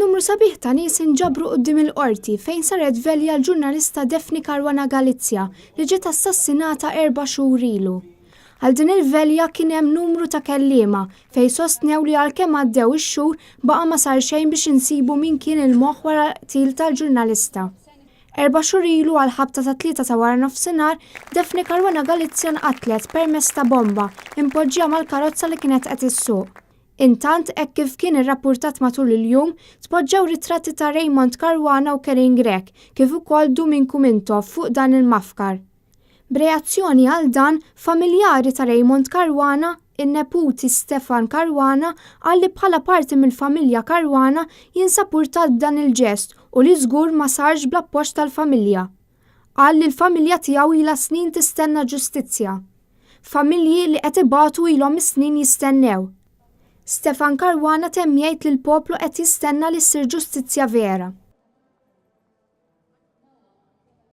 Numru sabiħ ta' nies inġabru quddiem il-Qorti fejn saret velja l-ġurnalista Daphne Caruana Galizia li ġiet assassinata erba' xhur ilu. Għal din il-velja kien hemm numru ta' kelliema fejn sostnew li għalkemm għaddew ix-xhur baqa' ma sar xejn biex insibu min kien il-moħħ wara l-qtil tal-ġurnalista. Erba' xhur ilu għall-ħabta tat-tlieta ta' waranofsinhar, Daphne Caruana Galizia nqatlet permezz ta' bomba impoġġija mal-karozza li kienet qed issuq. Intant, hekk kif kien irrappurtat matul il-jum, tpoġġew ritratti ta' Raymond Caruana u Kerin Grech, kif ukoll Duminku Mintoff fuq dan il-mafkar. B'reazzjoni għal dan, familjari ta' Raymond Caruana, in-neputi Stefan Caruana qal li bħala parti mill-familja Caruana jinsab urtat b'dan il-ġest u li żgur ma sarx bl-appoġġ tal-familja. Qal li l-familja tiegħu ilha snin tistenna ġustizzja. Familji li qed ibatu ilhom is-snin jistennew. Stefan Caruana temm jgħid li l-poplu qed jistenna li ssir ġustizzja vera.